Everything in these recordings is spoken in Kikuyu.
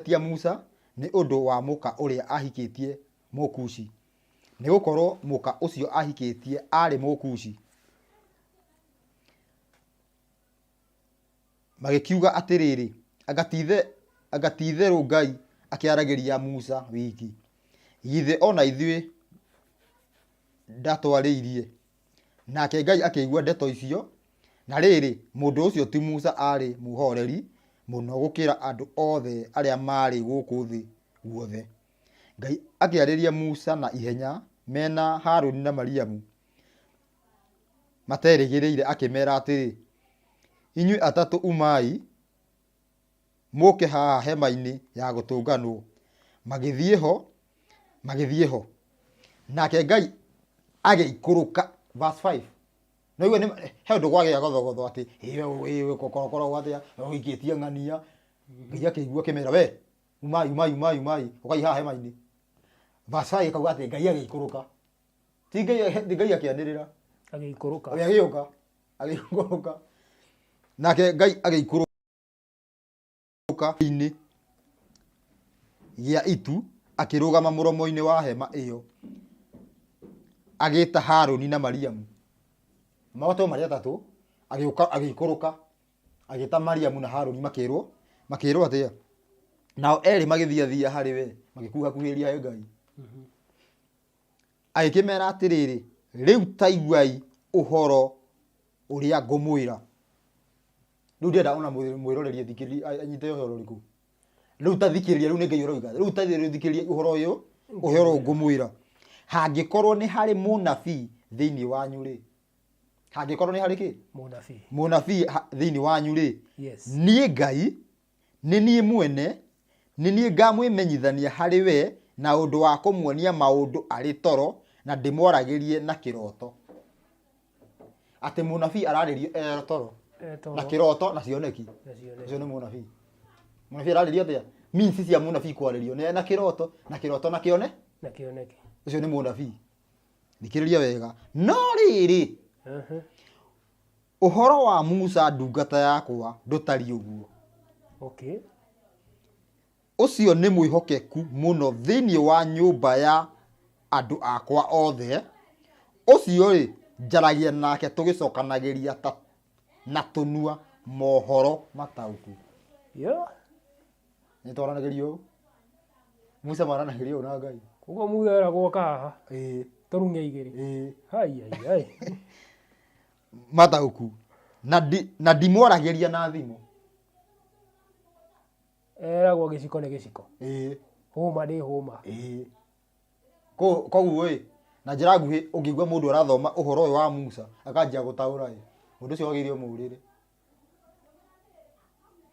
Magĩgĩtetia Musa nĩ ũndũ wa mũka ũrĩa aahikĩtie Mũkushi, nĩ gũkorũo mũka ũcio aahikĩtie aarĩ Mũkushi. Magĩkiuga atĩrĩrĩ, Anga ti-itherũ Ngai akĩaragĩria Musa wiki? Githĩ o na ithuĩ ndatwarĩirie? Nake Ngai akĩigua ndeto icio. Na rĩrĩ, mũndũ ũcio ti Musa aarĩ mũhoreri mũno gũkĩra andũ othe arĩa maarĩ gũkũ thĩ guothe. Ngai akĩarĩria Musa na ihenya me na Haruni na Mariamu materĩgĩrĩire akĩmera atĩrĩ, Inyuĩ atatũ umai mũke haha hema-inĩ ya gũtũnganwo. Magĩthiĩ ho, magĩthiĩ ho. Nake Ngai agĩikũrũka, verse 5. No igua nĩ he ũndũ kwagĩa gothogotho atĩ ĩĩ korokoro atĩa ũikĩtie ng'ania. Ngai akĩigua akĩmera we umai umai umai umai ũkai haha hema-inĩ. Verse 5 ĩkauga atĩ Ngai agĩikũrũka. Ti Ngai ti Ngai akĩanĩrĩra. Agĩikũrũka. We agĩũka agĩikũrũka. Nake Ngai agĩikũrũka inĩ gĩa itu akĩrũgama mũromo-inĩ wa hema ĩyo agĩta Harũni na Mariamu. Magoto marĩ atatũ agĩũka agĩikũrũka agĩta Mariamu na Harũni makĩrwo makĩrwo atĩa? Nao erĩ magĩthiathia harĩ we magĩkuhakuhĩrĩria he Ngai. Agĩkĩmera atĩrĩrĩ, rĩu ta iguai ũhoro ũrĩa ngũmwĩra. Rĩu ndĩrenda ona mwĩroreri athikĩrĩrie anyite ũhoro ũrĩkũ. Rĩu ta thikĩrĩria, rĩu nĩ Ngai ũroiga. Rĩu ta thikĩrĩria ũhoro ũyũ, ũhoro ũyũ ngũmwĩra. Hangĩkorwo nĩ harĩ mũnabii thĩinĩ wanyu rĩ, hangĩkorwo nĩ harĩ kĩ? Mũnabii. Mũnabii thĩinĩ wanyu rĩ, Yes. niĩ Ngai, nĩ niĩ mwene, nĩ niĩ ngamwĩmenyithania harĩ we na ũndũ wa kũmuonia maũndũ arĩ toro, na ndĩmwaragĩrie na kĩroto. Atĩ mũnabii ararĩrio e toro, E toro. na kĩroto na cioneki. Na cioneki. Ũcio nĩ mũnabii. Mũnabii ararĩrio atĩa? Means cia mũnabii kwarĩrio nĩ na kĩroto, na kĩroto na kĩone? Na kĩoneki. Ũcio nĩ mũnabii. Thikĩrĩria wega. No rĩrĩ, Ũhoro wa Musa ndungata yakwa ndũtariĩ ũguo. Ũcio nĩ mwĩhokeku mũno thĩinĩ wa nyũmba ya andũ akwa othe, ũcio-rĩ, njaragia nake tũgĩcokanagĩria ta na tũnua mohoro mataũku. Nĩ twaranagĩria ũũ. Musa maranagĩria ũũ na Ngai. Koguo Musa eragwo oka haha. Ĩĩ. Tũrung'e igĩrĩ. Ĩĩ. Hai hai hai. Mataũku. Na ndi, na ndimwaragĩria na thimo. Eragwo gĩciko nĩ gĩciko. Ĩĩ. Hũma nĩ hũma. Ĩĩ. Koguo ĩ, na njĩra nguhĩ ũngĩigua mũndũ arathoma ũhoro ũyũ wa Musa akanjia gũtaũra ĩ, mũndũ ũcio wagĩrĩire ũmũrĩre.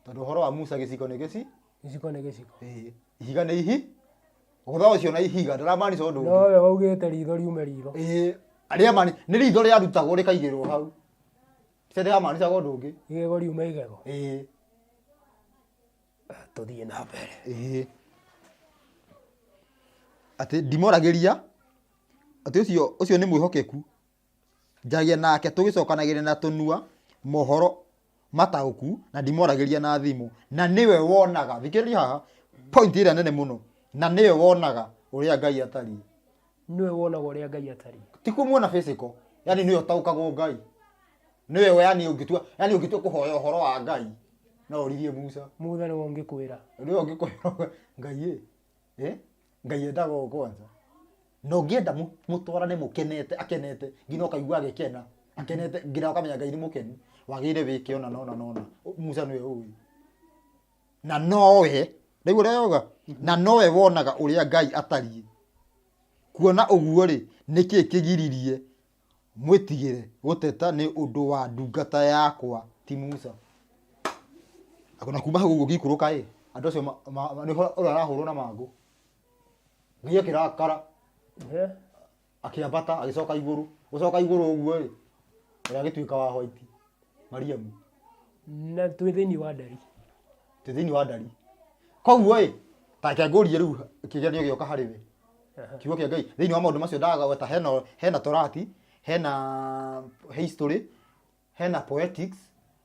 Tondũ ũhoro wa Musa gĩciko nĩ gĩci. Gĩciko nĩ gĩciko. Ĩĩ. Ihiga nĩ ihi. Gũtha ũcio na ihiga ndĩramaanica ũndũ ũngĩ. Nowe waugĩte ritho riume ritho. Ĩĩ. Arĩa mani nĩ ritho rĩarutagwo rĩkaigĩrwo hau. Cia ndĩramanicaga ũndũ ũngĩ. Igego riume igego. Ĩĩ. Tũthiĩ na mbere. Ĩĩ. Atĩ ndimoragĩria atĩ ũcio ũcio nĩ mwĩhokeku Njagia nake tũgĩcokanagĩrĩria na tũnua mohoro mataũku na ndimwaragĩria na thimũ na nĩwe wonaga thikĩrĩria haha point ĩrĩa nene mũno na nĩwe wonaga ũrĩa Ngai atariĩ. Nĩwe wonaga ũrĩa Ngai atariĩ. Ti kũmuona physical yani nĩwe ũtaũkagwo Ngai nĩwe yani ũngĩtua yani ũngĩtua kũhoya ũhoro wa Ngai no ũririe Musa. Musa nĩwe ũngĩkwĩra. Nĩwe ũngĩkwĩra Ngai ĩ eh Ngai endaga ũũ kwanza. Na ũngĩenda mũtwarane mũkenete akenete nginya ũkaigua agĩkena akenete nginya ũkamenya Ngai nĩ mũkenu wagĩrĩire wĩke ũna na ũna na ũna. Musa nĩwe ũĩ na nowe rĩu ũrĩa yoga na nowe wonaga ũrĩa Ngai atariĩ. Kuona ũguo rĩ, nĩkĩ kĩgiririe mwĩtigĩre gũteta nĩ ũndũ wa ndungata yakwa ti Musa? Na kuma hau ũguo ngĩikũrũka ĩ, andũ acio nĩ ũrĩa arahũrwo na mangũ. Ngai akĩrakara akĩambata agĩcoka igũrũ gũcoka igũrũ ũguo ĩ ũrĩa agĩtuĩka wa white Mariamu. Na twĩ thĩinĩ wa ndari. Twĩ thĩinĩ wa ndari. Koguo ĩ ta reke ngũrie rĩu kĩgeranio gĩoka harĩ we. Kiugo kĩa Ngai thĩinĩ wa maũndũ macio ndagweta hena hena torati hena history hena poetics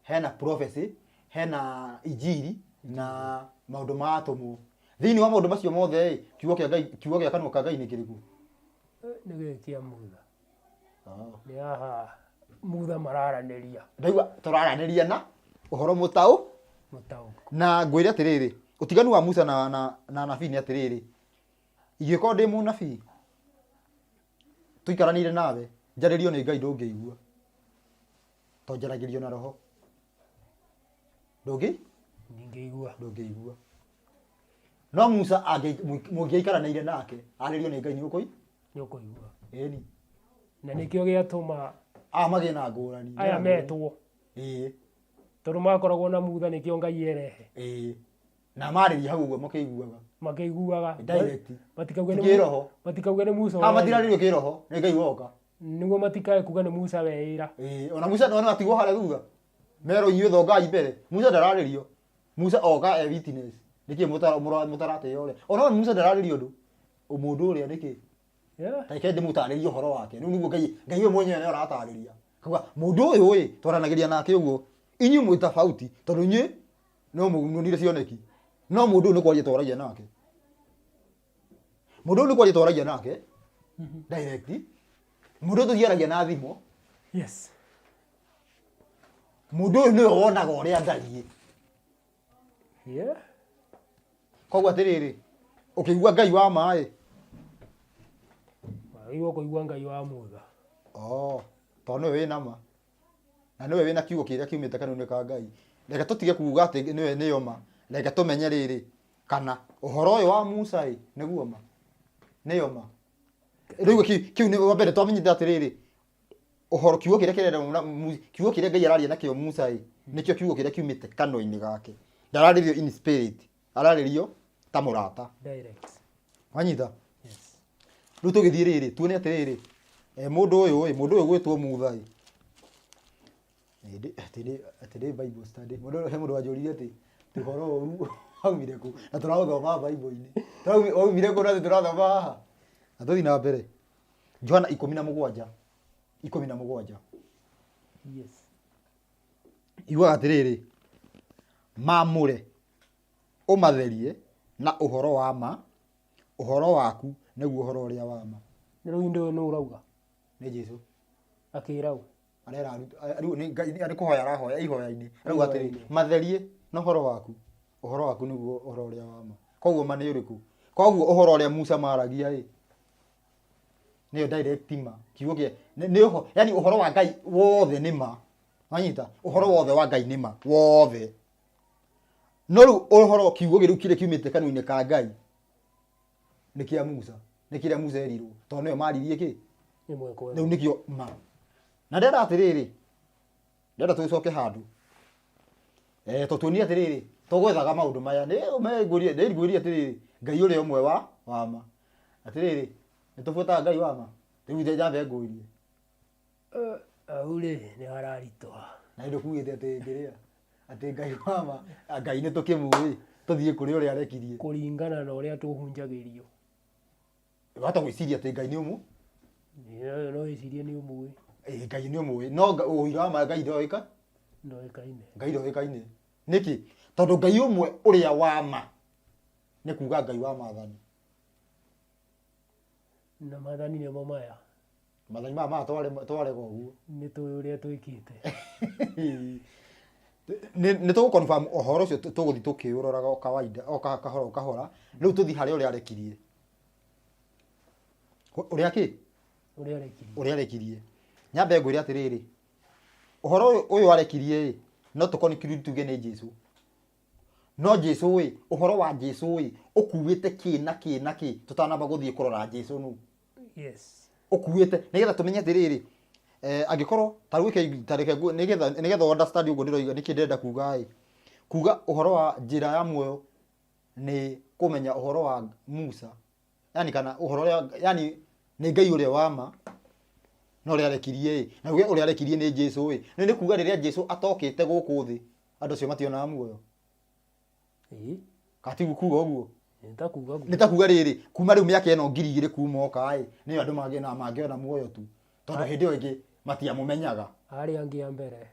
hena prophecy hena injiri na maũndũ ma atũmwo. Thĩinĩ wa maũndũ macio mothe ĩ, kiugo kĩa Ngai, kiugo gĩa kanua ka Ngai nĩ kĩrĩkũ? Nĩ gĩkĩ kĩa Mutha. Nĩ haha Mutha mararanĩria. Ndaigua tũraranĩria na ũhoro mũtaũ. Mũtaũku. Na ngwĩre atĩrĩrĩ, ũtiganu wa Musa na anabii nĩ atĩrĩrĩ, ingĩkorwo ndĩ mũnabii tũikaranĩire nawe, njarĩrio nĩ Ngai ndũngĩigua, tondũ njaragĩrio na roho. Ndũngĩ? Ndingĩigua. Ndũngĩigua. No Musa mũngĩaikaranĩire nake, arĩrio nĩ Ngai nĩ ũkũigua. Nĩ ũkũigua. Ĩni. Na nĩkĩo gĩatũma aya magĩe na ngũrani. Aya metwo. Ĩĩ. Tondũ makoragwo na Mutha nĩkĩo Ngai erehe. Ĩĩ. Na marĩria hau ũguo makĩiguaga. Makĩiguaga. Direct. Matikauge nĩ Kĩroho. Matikauge nĩ Musa. Ha matirarĩrio kĩroho, nĩ Ngai woka. Nĩguo matikae kuga nĩ Musa weĩra. Ĩĩ, ona Musa no atigwo harĩa thutha. Mero inyuĩ thongai mbere. Musa ndararĩrio. Musa oka e witness. Nĩkĩ mũtaratĩĩa ũrĩa? Ona Musa ndararĩrio ũndũ. Mũndũ ũrĩa nĩkĩ? Yeah. Ta reke ndĩmũtarĩrie ũhoro wake. Rĩu nĩguo Ngai, Ngai we mwenyewe nĩwe ũratarĩria. Akauga, mũndũ ũyũ ĩ, twaranagĩria nake ũguo. Inyuĩ mwĩ tofauti, tondũ inyuĩ no muonire cioneki. No mũndũ ũyũ nĩ kwaria twaragia nake. Mũndũ ũyũ nĩ kwaria twaragia nake. Direct. Mũndũ ũyũ tũthiaragia na thimũ. Yes. Mũndũ ũyũ nĩwe wonaga ũrĩa ndariĩ. Yeah. Koguo atĩrĩrĩ, ũkĩigua Ngai wa ma ĩ? Wagĩrĩirwo kũigua Ngai wa Mutha. Oh, tondũ nĩwe wĩna ma. Na nĩwe wĩna kiugo kĩrĩa kiumĩte kanua-inĩ ka Ngai. Reke tũtige kuga atĩ nĩwe nĩyo ma. Reke tũmenye rĩrĩ, kana ũhoro ũyũ wa Musa ĩ, nĩguo ma. Nĩyo ma. Rĩu kĩu nĩ wa mbere twamenyete atĩrĩrĩ, ũhoro kiugo kĩrĩa kĩrenda na kiugo kĩrĩa Ngai araria nakĩo Musa ĩ, nĩkĩo kiugo kĩrĩa kiumĩte kanua-inĩ gake. Ndararĩrio in spirit, ararĩrio ta mũrata. Direct. Wanyita? Yes. Rĩu tũgĩthiĩ rĩrĩ, tuone atĩrĩrĩ, mũndũ ũyũ ĩ, mũndũ ũyũ gwĩtwo Mutha ĩ. Atĩ ndĩ Bible study. Mũndũ ũyũ, he mũndũ wanjũririe atĩ ũhoro ũyũ waumire kũ? Na tũraũthoma Bible-inĩ. Waumire kũ na tũrathoma haha? Na tũthiĩ na mbere. Johana ikũmi na mũgwanja. Ikũmi na mũgwanja. Yes. Yugaga atĩrĩrĩ, mamũre, ũmatherie na ũhoro wa ma, ũhoro waku nĩguo ũhoro ũrĩa wa ma. Nĩ rĩu indo nũ ũrauga? Nĩ Jesũ. Akĩra ũ? Arera arutwo, rĩu nĩ Ngai, nĩ kũhoya arahoya ihoya-inĩ. Arauga atĩrĩ, Ihoya-inĩ. matherie na ũhoro waku, ũhoro waku nĩguo ũhoro ũrĩa wa ma. Koguo ma nĩ ũrĩkũ? Koguo ũhoro ũrĩa Musa maragia ĩ, nĩyo direct ma. Kiugo kĩa, nĩ, nĩ ũho, yani ũhoro wa Ngai wothe nĩ ma. Wanyita? Ũhoro wothe wa Ngai nĩ ma. Wothe. No rĩu ũhoro kiugo kĩu kĩrĩa kiumĩte kanua-inĩ ka Ngai nĩ kĩa Musa. Nĩ kĩrĩa Musa erirwo. Tondũ nĩwe maririe kĩ? Ĩmwe kwa Rĩu nĩkĩo ma. Na ndĩrenda atĩrĩrĩ, ndĩrenda tũcoke handũ. Tondũ tuonire atĩrĩrĩ, tũgwethaga maũndũ maya. Nĩ ngwĩrie atĩrĩrĩ, Ngai ũrĩa ũmwe wa ma. Atĩrĩrĩ, nĩ tũbuataga Ngai wa ma? Rĩu nyambe ngũrie. Hau rĩ, nĩ hararitũha. Na nĩ ndũkuugĩte atĩ ngĩrĩa, atĩ Ngai wa ma, Ngai nĩ tũkĩmũĩ, tũthiĩ kũrĩ ũrĩa arekirie. Kũringana na ũrĩa tũhunjagĩrio. Wahota gwĩciria atĩ Ngai nĩ ũmũ? Nĩ, no wĩcirie nĩ ũmũĩ. Ĩĩ, Ngai nĩ ũmũĩ. No ũira wa ma Ngai ndoĩka? Ndoĩkaine. Ngai ndoĩkaine. Nĩkĩ? Tondũ Ngai ũmwe ũrĩa wa ma nĩ kuga Ngai wa maathani. Na maathani nĩmo maya. Maathani maya maya twarega ũguo. Nĩ tũĩ ũrĩa twĩkĩte. Nĩ tũgũ confirm ũhoro ũcio tũgũthiĩ tũkĩũroraga o kawaida, o kahora o kahora. Rĩu tũthiĩ harĩa ũrĩa arekirie. Ũrĩa kĩ? Ũrĩa arekirie. Ũrĩa arekirie. Nyambe ngwĩre atĩrĩrĩ, ũhoro ũyũ arekirie ĩ, no tũ conclude tuge nĩ Jesũ. No Jesũ ĩ, ũhoro wa Jesũ ĩ, ũkuĩte kĩ na kĩ na kĩ, tũtanamba gũthiĩ kũrora Jesũ nũ. Yes. Ũkuĩte, nĩgetha tũmenye atĩrĩrĩ, angĩkorwo, ta rĩu ĩke, ta reke ngu-, nĩgetha, nĩgetha understand ũguo ndĩroiga, nĩkĩ ndĩrenda kuga ĩ, kuga ũhoro wa njĩra ya muoyo nĩ kũmenya ũhoro wa Musa, yani kana ũhoro ũrĩa, yani nĩ Ngai ũrĩa wa ma, na ũrĩa arekirie ĩ, na uge ũrĩa arekirie nĩ Jesũ ĩ, nĩ kuga rĩrĩa Jesũ atokĩte gũkũ thĩ, andũ acio mationaga muoyo. Ĩĩ. Kana ti kuga ũguo? Nĩ ta kuga ũguo. Nĩ ta kuga rĩrĩ, kuma rĩu mĩaka ĩno ngiri igĩrĩ kuma oka ĩ, nĩyo andũ mangĩona muoyo tu. Tondũ hĩndĩ ĩyo ĩngĩ matiamũmenyaga. Arĩa angĩ a mbere.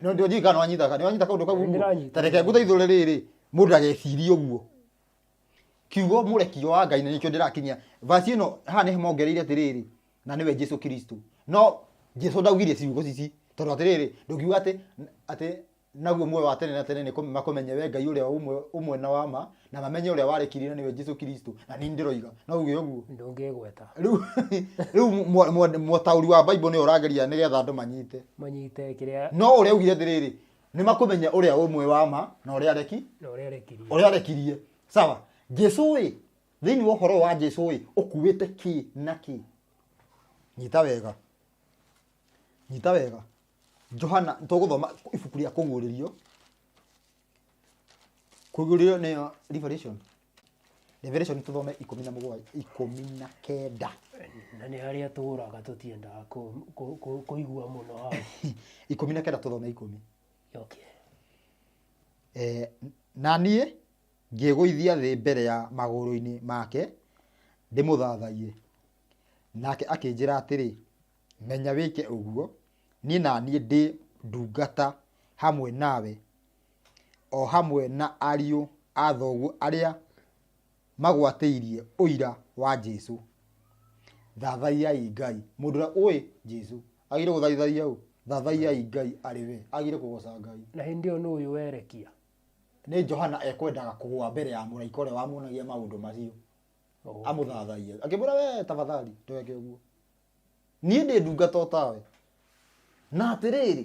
No ndiũĩ kana nĩwanyita, nĩwanyita kaũndũ kau Nĩ ũguo? ndĩranyita. Ta reke ngũteithũre rĩrĩ, mũndũ ageciria ũguo. Kiugo mũrekio wa Ngai na nĩkĩo ndĩrakinyia verse ĩno haha nĩ mongereire atĩrĩrĩ, na nĩwe Jesu Kristo. No Jesu ndaugire ciugo ici tondũ atĩrĩrĩ, ndũngiuga atĩ naguo muoyo wa tene na tene nĩ makũmenye we Ngai ũrĩa ũmwe na wa ma, na mamenye ũrĩa warekirie na nĩwe Jesu Kristo, na niĩ ndĩroiga. No uge ũguo? Ndũngĩgweta. Rĩu mũtaũri wa Bible nĩwe ũrageria nĩgetha andũ manyite. Manyite kĩrĩa. No ũrĩa augire atĩrĩrĩ, nĩ makũmenye ũrĩa ũmwe wa ma na ũrĩa areki. Na ũrĩa arekirie. Ũrĩa arekirie. Sawa. Jesu ĩ, thĩinĩ wa ũhoro wa Jesu ĩ, ũkuĩte kĩ na kĩ? Nyita wega. Nyita wega. Johana, tũgũthoma ibuku rĩa kũguũrĩrio. Kũguũrĩrio nĩyo Revelation. Revelation tũthome ikũmi na mũgwanja, ikũmi na kenda. Na nĩ harĩa tũraga tũtiendaga kũigua mũno hau. 19 tũthome 10. Okay. Na niĩ ngĩĩgũithia thĩ mbere ya magũrũ-inĩ make ndĩmũthathaiye. Nake akĩnjĩra atĩrĩ, menya wĩke ũguo, niĩ na niĩ ndĩ ndungata hamwe nawe, o hamwe na ariũ a thoguo arĩa magwatĩirie ũira wa Jesũ. Thathaiyai Ngai. Mũndũ ũrĩa ũĩ Jesũ agĩrĩire gũthaithaia ũ? Thathaiyai Ngai arĩ we, agĩrĩire kũgoca Ngai. Na hĩndĩ ĩyo nũ ũyũ werekia? Nĩ Johana ekwendaga kũgũa mbere ya mũraika ũrĩa wamuonagia maũndũ macio. Amũthathaie. Akĩmwĩra we tafadhali ndũgeke ũguo. Niĩ ndĩ ndungata o tawe. Na atĩrĩrĩ,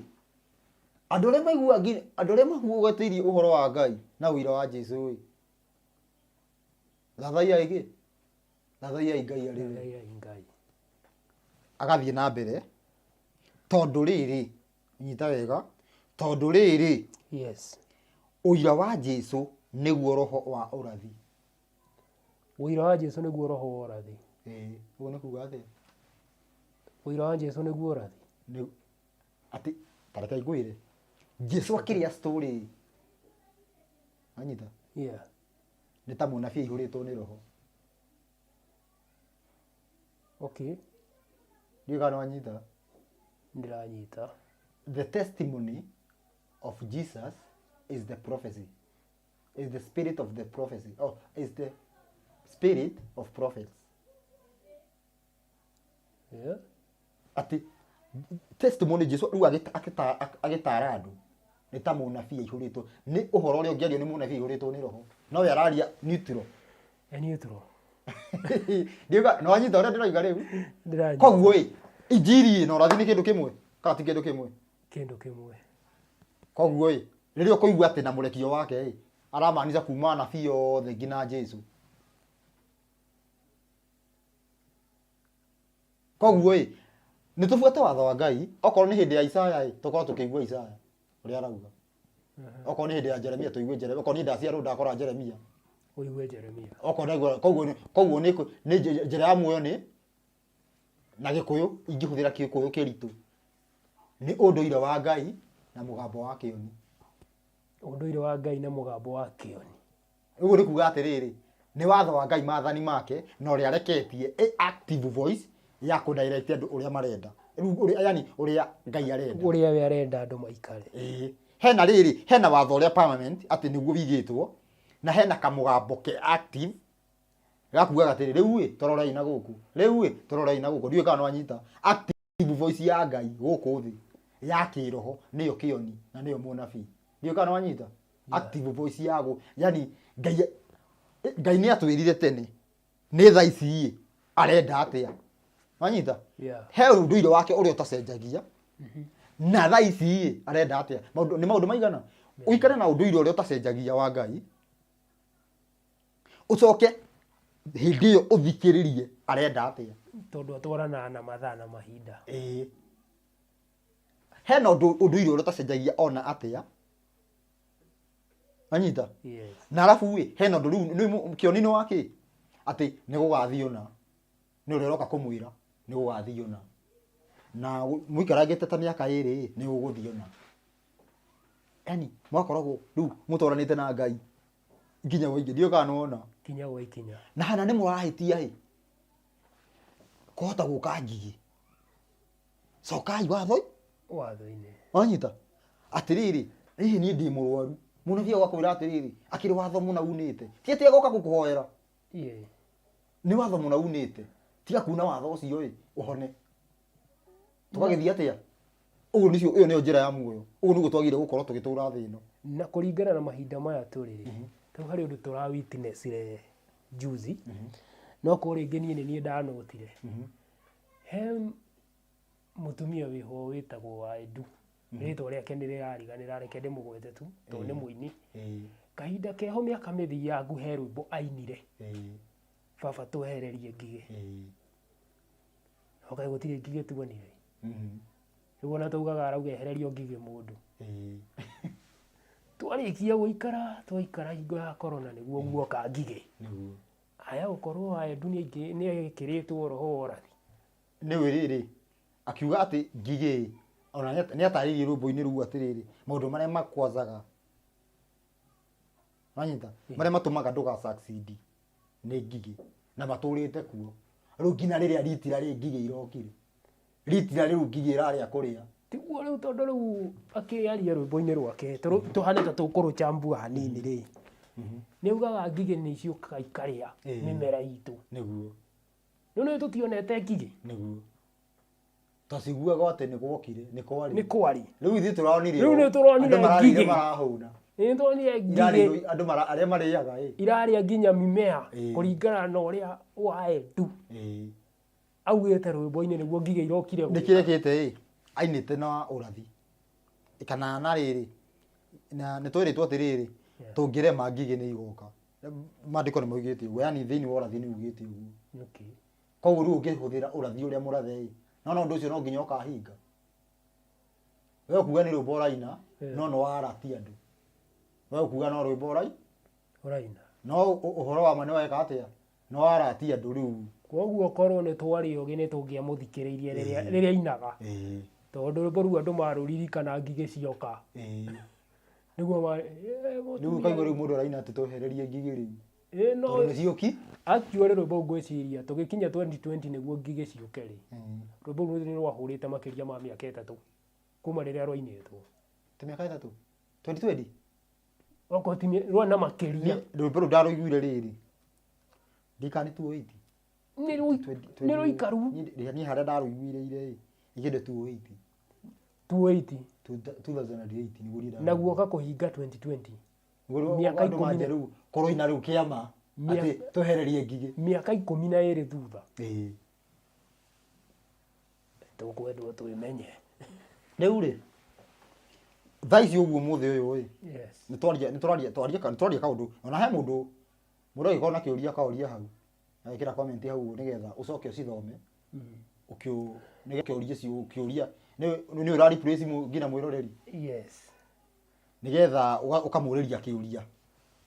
andũ arĩa maiguaga nginya, andũ arĩa mahugatĩirie ũhoro wa Ngai na ũira wa Jesũ ĩ, thathaiyai kĩ? Thathaiyai Ngai arĩ we. Thathaiyai Ngai. Agathiĩ na mbere, tondũ rĩrĩ, nyita wega, tondũ rĩrĩ, Yes. Ũira wa Jesũ nĩguo roho wa ũrathi. Ũira wa Jesũ nĩguo roho wa ũrathi. Ĩĩ, ũguo nĩ kuga atĩa? Ũira wa Jesũ nĩguo ũrathi. Nĩ, atĩ, ta reke ngwĩre. Jesũ akĩrĩa story. Wanyita? Yeah. Nĩ ta mũnabii aihũrĩtwo nĩ roho. Okay. Ndiũĩ kana wanyita. Ndĩranyita. The testimony of Jesus is the prophecy. Is the spirit of the prophecy. Oh, is the spirit of prophets. Yeah. Ati testimony Jesu rĩu agĩtara andũ nĩ ta mũnabii aihũrĩtwo nĩ ũhoro ũrĩa ũngĩario nĩ mũnabii aihũrĩtwo nĩ roho, no we araria neutral. E neutral. Ndiuga, no wanyita ũrĩa ndĩroiga rĩu? Ndĩranyita. Koguo ĩ, injiri ĩ na ũrathi nĩ kĩndũ kĩmwe kana ti kĩndũ kĩmwe? Kĩndũ kĩmwe. Koguo ĩ, rĩrĩa ũkũigua atĩ na mũrekio wake ĩ, aramaanisha kuma anabii othe nginya Jesu. Koguo ĩ, nĩ tũbuate watho wa Ngai, okorwo nĩ hĩndĩ ya Isaya ĩ, tũkorwo tũkĩigua Isaya ũrĩa arauga. Okorwo nĩ hĩndĩ ya Jeremia tũigue Jeremia, okorwo niĩ ndaciarwo ndakora Jeremia. Ũigue Jeremia. Okorwo ndaigua, koguo nĩ, koguo nĩ, nĩ njĩra ya muoyo nĩ na Gĩkũyũ, ingĩhũthĩra Gĩkũyũ kĩritũ. Nĩ ũndũire wa Ngai na mũgambo wa kĩoni. Ũndũire wa Ngai na mũgambo wa kĩoni. Ũguo nĩ kuga atĩrĩrĩ, nĩ watho wa Ngai, maathani make, na ũrĩa areketie ĩ active voice ya kũ direct andũ ũrĩa marenda. Rĩu ũrĩa, yani ũrĩa Ngai arenda. Ũrĩa we arenda andũ maikare. Ĩĩ. Hena rĩrĩ, hena watho ũrĩa permanent atĩ nĩguo wigĩtwo, na hena kamũgambo ke active gakugaga atĩrĩ, rĩu ĩ, tũrorei na gũkũ. Rĩu ĩ, tũrorei na gũkũ. Ndiũĩ kana nĩwanyita. Active voice ya Ngai gũkũ thĩ ya kĩroho nĩyo kĩoni na nĩyo mũnabii. Ndiũĩ kana nĩwanyita. Active voice ya gũ, yani Ngai, Ngai nĩ atwĩrire tene nĩ thaa ici ĩ arenda atĩa. Wanyita? Yeah. He ũndũire wake ũrĩa ũtacenjagia na thaa ici ĩ arenda atĩa. Maũndũ, nĩ maũndũ maigana? Ũikare na ũndũire ũrĩa ũtacenjagia wa Ngai, ũcoke hĩndĩ ĩyo ũthikĩrĩrie arenda atĩa. Tondũ atwaranaga na mathaa na mahinda. Ĩĩ. Hena ũndũire ũrĩa ũtacenjagia ona atĩa. Wanyita? Yes. Na arabu ĩ, hena ũndũ rĩu, nĩ kĩoni nĩ wakĩ? Atĩ nĩ gũgathiĩ ũna. Nĩ ũrĩa ũroka kũmwĩra nĩ gũgathiĩ ũna. Na mũikarangĩte ta mĩaka ĩrĩ ĩ, nĩ gũgũthiĩ ũna. Yaani mwakoragwo rĩu mũtwaranĩte na Ngai nginya gwa ikinya, ndiũĩ kana nĩwona. Kinya gwa ikinya. Na hana nĩ mũrahĩtia ĩ, kũhota gũka ngigĩ. Cokai watho-inĩ. Watho-inĩ. Wanyita? Atĩrĩrĩ, hihi niĩ ndĩ mũrwaru. Mũnabii agoka kwĩra atĩrĩrĩ, akĩrĩ watho mũna unĩte. Ti atĩ agoka gũkũhoera. Nĩ watho mũna unĩte, tiga kuna watho ũcio ĩ ũhone. Tũgagĩthiĩ atĩa? Ũguo nĩcio, ĩyo nĩyo njĩra ya muoyo. Ũguo nĩguo twagĩrĩire gũkorwo tũgĩtũra thĩ ĩno. Na kũringana na mahinda maya tũrĩ rĩ, rĩu harĩ ũndũ tũra witness ire juzi, no korwo rĩngĩ niĩ nĩ niĩ ndanotire. He mũtumia wĩho wĩtagwo Waedu, rĩtwa rĩake nĩ rĩrariganĩra, reke ndĩmũgwete tu tondũ nĩ mũini. Kahinda keho mĩaka mĩthiangu he rwĩmbo ainire, baba twehererie ngigĩ. No kaĩ gũtirĩ ngigĩ tuonire? Rĩu ona taugaga arauga ehererio ngigĩ mũndũ. Twarĩkia gũikara, twaikara hingo ya corona nĩguo guoka ngigĩ. Aya gũkorwo Waedu nĩ ekĩrĩtwo roho wa ũrathi. Nĩwe rĩrĩ akiuga atĩ ngigĩ ona nĩ atarĩirie rwĩmbo-inĩ rũu atĩrĩrĩ maũndũ marĩa makwazaga, wanyita, marĩa matũmaga ndũga succeed nĩ ngigĩ na matũrĩte kuo. Rĩu nginya rĩrĩa ritira rĩ ngigĩ irokire, ritira rĩu ngigĩ ĩrarĩa kũrĩa. Tiguo rĩu, tondũ rĩu akĩaria rwĩmbo-inĩ rwake tũhane ta tũkũrũchambua hanini rĩ, nĩ augaga ngigĩ nĩ ciũkaga ikarĩa mĩmera itũ. Nĩguo. Rĩu nĩ tũtionete ngigĩ. Nĩguo twaciguaga atĩ nĩ gwokire, nĩ kwarĩ, nĩ kwarĩ. Rĩu ithuĩ tũronire, Rĩu nĩ tũronire andũ mararĩire, ngigĩ. Marahũna. Nĩ tũronire ngigĩ. Irarĩirwo andũ arĩa marĩaga ĩ. Irarĩa nginya mimea kũringana na ũrĩa Waedu augĩte rwĩmbo-inĩ, nĩguo ngigĩ irokire Nĩ gwĩka. kĩrekĩte ĩ ainĩte na ũrathi kana na rĩrĩ na nĩ twĩrĩtwo atĩrĩrĩ, tũngĩrema ngigĩ nĩ igoka. Maandĩko nĩ maugĩte ũguo, yani thĩinĩ wa ũrathi nĩ ugĩte ũguo. Koguo rĩu ũngĩhũthĩra ũrathi ũrĩa mũrathe ĩ, no ũndũ ũcio no nginya ũkahinga. We ũkuga nĩ rwĩmbo ũraina, no nĩ warati andũ. We ũkuga no rwĩmbo ũraina, no ũhoro wa ma nĩ weka atĩa? Nĩ warati andũ rĩu. Koguo korwo nĩ twarĩ ũgĩ nĩ tũngĩamũthikĩrĩirie rĩrĩa ainaga, tondũ rwĩmbo rũu andũ marũririkana ngigĩ cioka nĩguo Rĩu ũkaigua rĩu mũndũ araina atĩ twehererie ngigĩ rĩu, No tondũ nĩ ciũki. Actually rwĩmbo rũu ngwĩciria tũgĩkinya 2020 nĩguo ngigĩ ciũke rĩ, rwĩmbo rũu nĩ rwahũrĩte makĩria ma mĩaka 3 kuma rĩrĩa rwainĩtwo. Ti mĩaka 3, 2020. Okorwo ti rwana makĩria. Rwĩmbo rũu ndarũiguire rĩrĩ ndikani 280. Nĩ rũikaru. Niĩ harĩa ndarũiguire ire ĩ ikĩndũ 280. 280. 2008 nĩguo niĩ Na guoka kũhinga 2020. Nĩguo mĩaka andũ 10 manjia rĩu kũroina rĩu kĩama atĩ twehererie ngigĩ. Mĩaka 12 thutha. Tũkwendwo twĩmenye. Rĩu rĩ thaa ici ũguo mũthĩ ũyũ ĩ, nĩ twaria, nĩ tũraria, twaria kaũndũ ona he mũndũ angĩkorwo na kĩũria akaũria hau, agĩkĩra comment hau ũguo nĩgetha ũcoke ũcithome. Nĩgetha ũkĩũrie kĩũria nĩ ũra replace nginya mwĩroreri. Nĩgetha ũkamũrĩria kĩũria,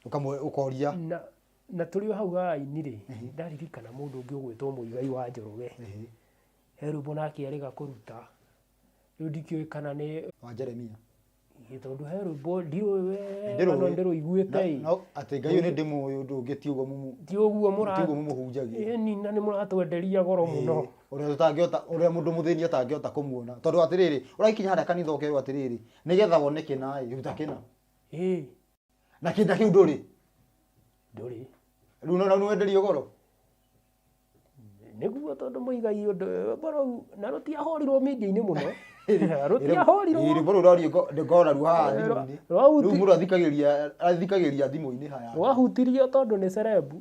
ũkoria. Na tũrĩ o hau ha-inĩ rĩ, ndaririkana mũndũ ũngĩ ũgwĩtwo Mũigai wa Njoroge. He rwĩmbo nake arĩga kũruta. Rĩu ndikĩũĩ kana nĩ wa Jeremia. Ĩ, tondũ he rwĩmbo ndiũĩ wega, Ndĩrũĩ. no ndĩrũiguĩte ĩ. No atĩ Ngai ũyũ nĩ ndĩmũĩ, ũndũ ũngĩ ti ũguo Ti ũguo ti ũguo mũmũhunjagia. Ĩni, na nĩ mũratwenderia goro mũno. Ũrĩa tũtangĩhota, ũrĩa mũndũ mũthĩni atangĩhota kũmuona. Tondũ atĩrĩrĩ, ũragĩkinya harĩa kanitha ũkerwo atĩrĩrĩ, nĩgetha wone kĩna ĩ, ruta kĩna. Na kĩna kĩu ndũrĩ. Ndũrĩ. Rĩu no nĩ wenderio goro. Nĩguo tondũ Mũigai ũndũ rwĩmbo rũu na rũtiahũrirwo media-inĩ mũno. Rũtiahũrirwo. Ĩ, rwĩmbo rũu rwario ngona ruo haha thimũ-inĩ. Rĩu mũndũ athikagĩrĩria thimũ-inĩ haya. Rwahutirio tondũ nĩ celeb.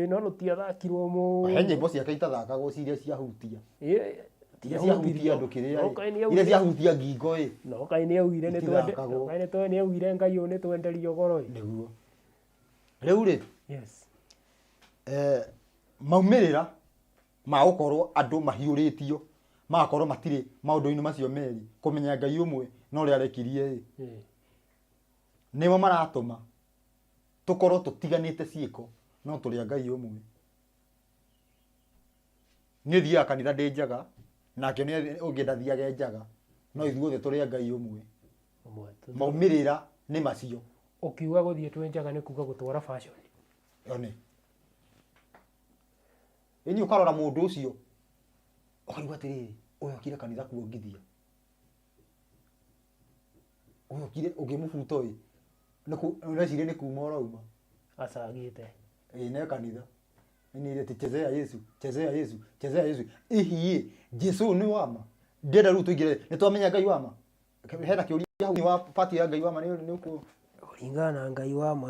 No rũtiathakirwo mũno. He nyĩmbo ciake itathakagwo ciria ciahutia. Iria ciahutia andũ kĩrĩa No ĩ. kaĩ nĩ Iria augire. ciahutia ngingo ĩ. No kaĩ nĩ augire nĩ twende. Itithakagwo. No kaĩ nĩ augire Ngai ũyũ nĩ twenderio goro ĩ. Nĩguo. Rĩu rĩ, maumĩrĩra ma gũkorwo andũ mahiũrĩtio, magakorwo matirĩ maũndũ-inĩ macio merĩ, kũmenya Ngai ũmwe na ũrĩa arekirie ĩ, nĩmo maratũma tũkorwo tũtiganĩte ciĩko, no tũrĩ a Ngai ũmwe. Niĩ thiaga kanitha ndĩ njaga, nake nĩ ũngĩ ndathiage njaga, no ithuothe tũrĩ a Ngai ũmwe. Ũmwe. Maumĩrĩra nĩ macio. Ũkiuga gũthiĩ twĩ njaga nĩ kuga gũtwara fashion. One. Ĩni ũkarora mũndũ ũcio, ũkaigua atĩrĩrĩ, ũyũ okire kanitha kuongithia. Ũyũ okire ũngĩmũbuta ĩ, ũreciria nĩ kuma ũrauma. Acagĩte. Ĩ, ne kanitha. Nĩ ati chezea Yesu, chezea Yesu, chezea Yesu. Ihi Jesu nĩ wama. Ndĩrenda rĩu tũingĩre nĩ twamenya Ngai wama. Hena kĩũria hau wa pati ya Ngai wama nĩ ũkũ Kũringana na Ngai wa ma,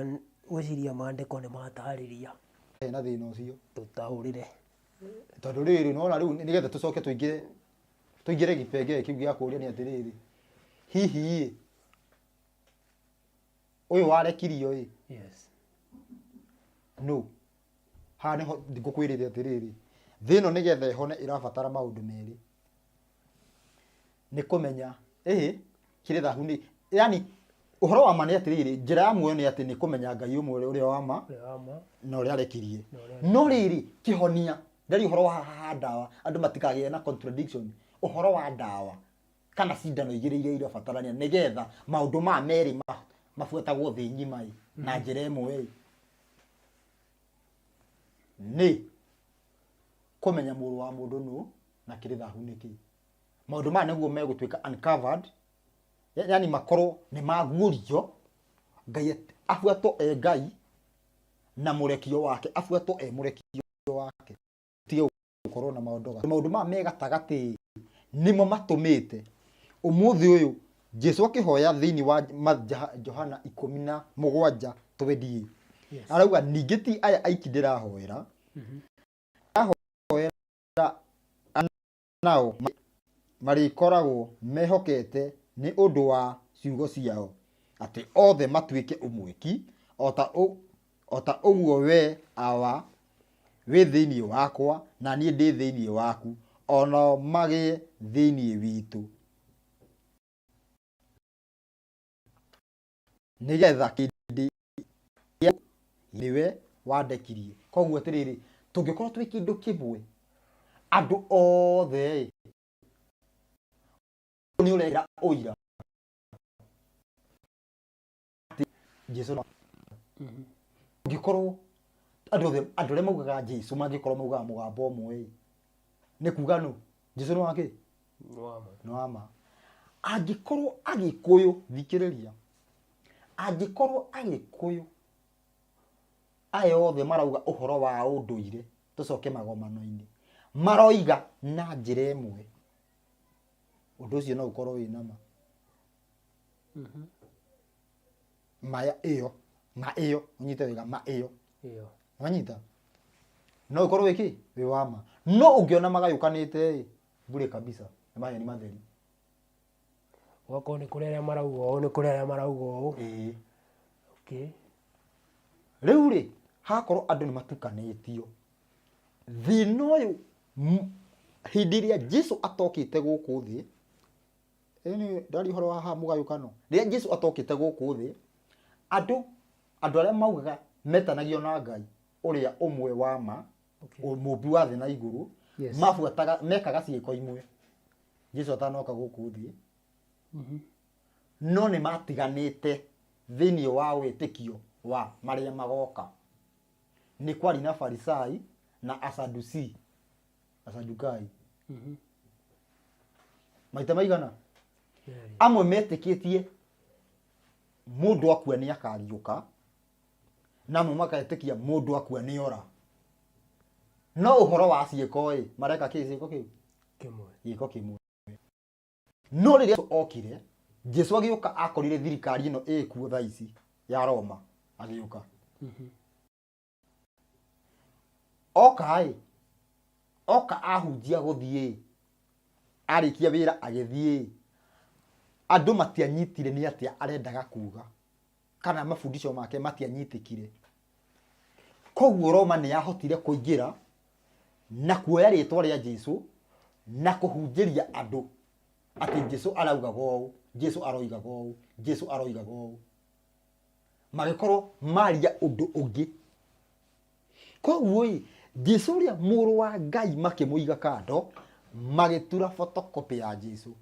ngwĩciria maandĩko nĩ matarĩria. Hena thĩna ũcio. Tũtaũrĩre. Tondũ rĩrĩ nĩwona rĩu nĩgetha tũcoke tũingĩre tũingĩre gĩbengere kĩu gĩa kũũria nĩ atĩrĩrĩ, hihi ĩ ũyũ warekirio ĩ Yes. nũ? Haha nĩho ngũkwĩrĩte atĩrĩrĩ, thĩ ĩno nĩgetha ĩhone ĩrabatara maũndũ merĩ. Nĩ kũmenya ĩhĩ kĩrĩ thahu nĩ yani ũhoro wa ma nĩ atĩrĩrĩ, njĩra ya muoyo nĩ atĩ nĩ kũmenya Ngai ũmwe ũrĩa wa ma Ũrĩa wa ma. na ũrĩa arekirie. Na ũrĩa No rĩrĩ kĩhonia ndari ũhoro wa haha ndawa andũ matikagĩe na contradiction ũhoro wa ndawa kana cindano igĩrĩ iria irabatarania nĩgetha maũndũ maya merĩ mabuatagwo thĩ ng'ima ĩ na njĩra ĩmwe ĩ nĩ kũmenya mũrũ wa mũndũ nũ na kĩrĩ thahu nĩ kĩ. Maũndũ maya nĩguo megũtuĩka uncovered, yani makorwo nĩ maguũrio, Ngai abuatwo e Ngai na mũrekio wake abuatwo e mũrekio wake. Tige gũkorwo na maũndũ maũndũ maya me gatagatĩ nĩmo matũmĩte ũmũthĩ ũyũ Jesu akĩhoya thĩinĩ wa Johana 17 twendi. Yes. Arauga ningĩ ti aya aiki ndĩrahoera, ndĩrahoera nao marĩkoragwo mehokete nĩ ũndũ wa ciugo ciao, atĩ othe matuĩke ũmwe ki, o ta ũguo we Awa wĩ thĩinĩ wakwa na niĩ ndĩ thĩinĩ waku, o nao magĩe thĩinĩ witũ, nĩgetha kĩndĩ nĩwe wandekirie. Koguo atĩrĩrĩ, tũngĩkorwo twĩ kĩndũ kĩmwe andũ othe nĩ ũrera ũira atĩ Jesu no ũngĩkorwo andũ othe andũ arĩa maugaga Jesu mangĩkorwo maugaga mũgambo ũmwe nĩ kuga nũ Jesu nĩ wakĩ Nĩ wa ma. nĩ wa ma. Angĩkorwo Agĩkũyũ, thikĩrĩria, angĩkorwo Agĩkũyũ aya othe marauga ũhoro wa ũndũire tũcoke magomano-inĩ maroiga na njĩra ĩmwe, ũndũ ũcio no ũkorwo wĩna ma. Maya ĩyo ma ĩyo ũnyite wega ma ĩyo Ĩyo. wanyita no ũkorwo wĩ kĩ wĩ wa ma. No ũngĩona magayũkanĩte ĩ bure kabisa nĩ maheni matheri. Ũgakorwo nĩ kũrĩ arĩa marauga ũũ, nĩ kũrĩ arĩa marauga ũũ. Ĩĩ. Okay. Rĩu rĩ hakorwo andũ nĩ matukanĩtio thĩna ũyũ hĩndĩ ĩrĩa Jesu atokĩte gũkũ thĩ, ĩni ndari ũhoro wa haha mũgayũkano, rĩrĩa Jesu atokĩte gũkũ thĩ andũ arĩa maugaga metanagio na Ngai ũrĩa ũmwe wa ma, Okay. mũmbi wa thĩ na igũrũ, Yes. mabuataga mekaga ciĩko imwe Jesu atanoka gũkũ thĩ. No nĩ matiganĩte thĩinĩ wa wĩtĩkio wa marĩa magoka. Nĩ kwarĩ na Farisai na Asadusi, Asadukai. Maita maigana? Amwe metĩkĩtie mũndũ akua nĩ akariũka, na amwe magetĩkia mũndũ akua nĩ ora. No ũhoro wa ciĩko ĩ, mareka kĩ ciĩko kĩu? Kĩmwe. Gĩko kĩmwe. No rĩrĩa Jesu okire, Jesu agĩũka akorire thirikari ĩno ĩkuo thaa ici ya Roma, agĩũka. Oka ĩ, oka ahunjia gũthiĩ, arĩkia wĩra agĩthiĩ, andũ matianyitire nĩ atĩa arendaga kuga, kana mafundisho make matianyitĩkire. Koguo Roma nĩ yahotire kũingĩra na kuoya rĩtwa rĩa Jesu na kũhunjĩria andũ atĩ Jesu araugaga ũũ, Jesu aroigaga ũũ, Jesu aroigaga ũũ. Magĩkorwo maria ũndũ ũngĩ. Koguo ĩ, Jesu ũrĩa mũrũ wa Ngai makĩmũiga kando, magĩtura photocopy ya Jesu.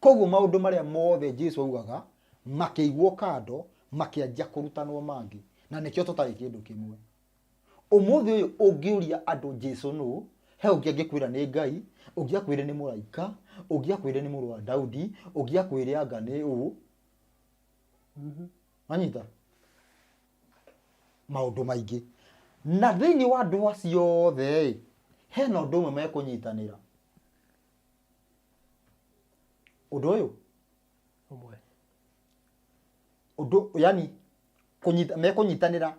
Koguo maũndũ marĩa mothe Jesu augaga makĩigwo kando, makĩanjia kũrutanwo mangĩ. Na nĩkĩo tũtarĩ kĩndũ kĩmwe. Ũmũthĩ ũyũ ũngĩũria andũ Jesu nũ, he ũngĩ angĩkwĩra nĩ Ngai, ũngĩ akwĩre nĩ mũraika, ũngĩ akwĩre nĩ mũrũ wa Daudi, ũngĩ akwĩre anga nĩ ũ. Wanyita? Maũndũ maingĩ. Na thĩinĩ wa andũ acio othe ĩ, hena ũndũ ũmwe mekũnyitanĩra. Ũndũ ũyũ Ũmwe. Ũndũ yani kũnyita mekũnyitanĩra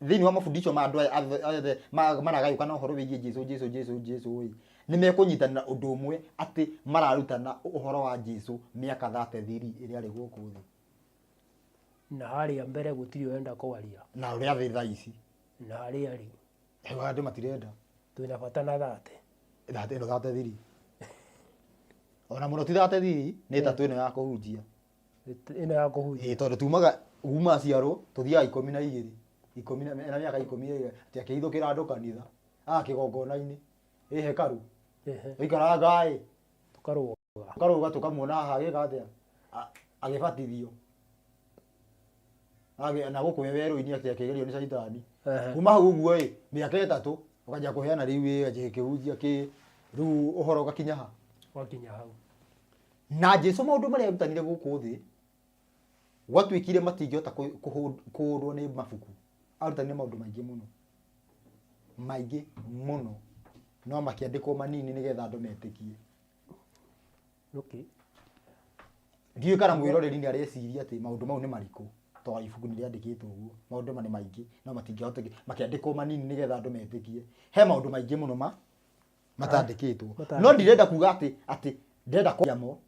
thĩinĩ wa mafundisho ma andũ aya othe maragayũkana ũhoro wĩgiĩ Jesu Jesu Jesu Jesu ĩ, nĩ mekũnyitanĩra ũndũ ũmwe atĩ mararutana ũhoro wa Jesu mĩaka 33 ĩrĩa arĩ gũkũ thĩ. Na harĩa mbere gũtirĩ ũrenda kwaria. Na ũrĩa thĩ thaa ici. Na harĩa rĩ. Ewa andũ matirenda. Twĩna bata na thate. Thate ĩno 33. Ona mũno ti 33 nĩ ĩtatũ ĩno ya kũhunjia. Ĩno ya kũhunjia. Ĩĩ tondũ tumaga kuma aciarwo tũthiaga 12. Ikũmi na ena mĩaka 12 atĩ akĩhithũkĩra andũ kanitha. Ah kĩgongona-inĩ. Ĩ hekarũ. Tũikaraga ĩ. Tũkarũga. Tũkarũga tũkamuona haha agĩka atĩa? Agĩbatithio. Na gũkũ werũ-inĩ atĩ akĩgerio nĩ caitani. Kuma hau ũguo ĩ, mĩaka 3 ũkanjia kũheana rĩu ĩ, anjia kĩhunjia kĩ, rĩu ũhoro ũgakinya ha? Ũgakinya hau. Na Jesu maũndũ marĩa arutanire gũkũ thĩ, gwatuĩkire matingĩhota kũũrwo nĩ mabuku. Arutanire maũndũ maingĩ mũno. Maingĩ mũno. No makĩandĩkwo manini nĩgetha andũ metĩkie. Okay. Ndiũĩ kana mwĩroreri nĩ areciria atĩ maũndũ mau nĩ marĩkũ, tondũ ibuku nĩ rĩandĩkĩtwo ũguo, maũndũ ma nĩ maingĩ no matingĩhoteka, makĩandĩkwo manini nĩgetha andũ metĩkie. He maũndũ maingĩ mũno matandĩkĩtwo. No ndirenda kuga atĩ atĩ ndĩrenda kwaria mo,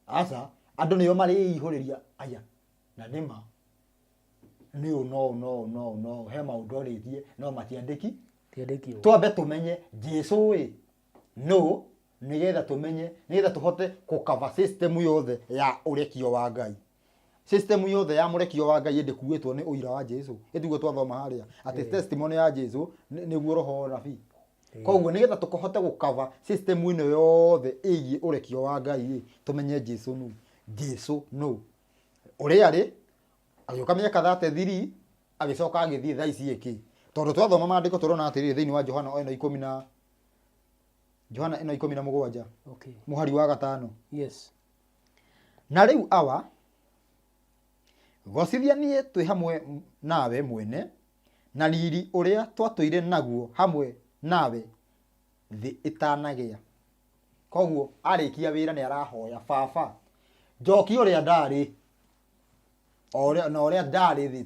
aca, andũ nĩo marĩihũrĩria aya, na nĩ ma, nĩ ũũ no ũũ no ũũ no ũũ no ũũ, he maũndũ orĩtie no matiandĩki. Tiandĩkirwo. Twambe tũmenye Jesu ĩ nũ, nĩgetha tũmenye, nĩgetha tũhote kũ cover system yothe ya ũrekio wa Ngai. System yothe ya mũrekio wa Ngai ĩndĩkuĩtwo nĩ ũira wa Jesu. Ĩtiguo twathoma harĩa atĩ testimony ya Jesu nĩguo roho wa ũnabii. Koguo nĩgetha tũhote gũ cover system ĩno yothe ĩgiĩ ũrekio wa Ngai ĩ, tũmenye Jesu nũ. Jesu nũ. Ũrĩa arĩ, agĩũka mĩaka 33, agĩcoka agĩthiĩ thaa ici ĩkĩ. Tondũ twathoma maandĩko tũrona atĩrĩrĩ thĩinĩ wa Johana ĩno ikũmi na Johana ĩno 17. Okay. Mũhari wa 5. Yes. Na rĩu awa, gocithia niĩ twĩ hamwe nawe mwene, na riri ũrĩa twatũire naguo hamwe nawe thĩ ĩtanagĩa. Koguo arĩkia wĩra nĩ arahoya baba, njokia ũrĩa ndarĩ, na ũrĩa ndarĩ thĩ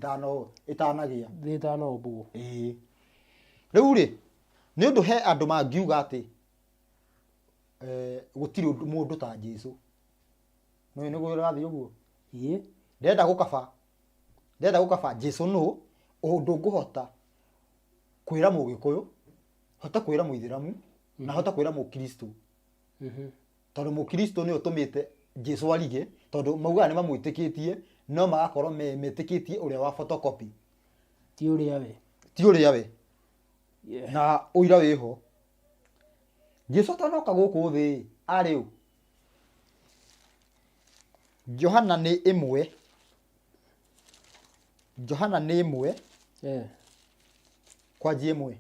ĩtanagĩa. Thĩ ĩtanombwo. Ĩĩ. Rĩu rĩ, nĩ ũndũ he andũ mangiuga atĩ gũtirĩ ũndũ mũndũ ta Jesu. Nĩ nĩguo ũrathiĩ ũguo? Ĩĩ. Ndĩrenda gũkaba. Ndĩrenda gũkaba Jesu nũ, ũndũ ngũhota kwĩra Mũgĩkũyũ, hote kwĩra Mũithĩramu, na hote kwĩra Mũkristo. Tondũ Mũkristo nĩwe ũtũmĩte Jesu arige, tondũ maugaga nĩ mamwĩtĩkĩtie, no magakorwo metĩkĩtie ũrĩa wa photocopy. Ti ũrĩa we. Ti ũrĩa we. Na ũira wĩho. Jesu atanoka gũkũ thĩ arĩ ũ? Johana nĩ ĩmwe. Johana nĩ ĩmwe. Kwanjia ĩmwe.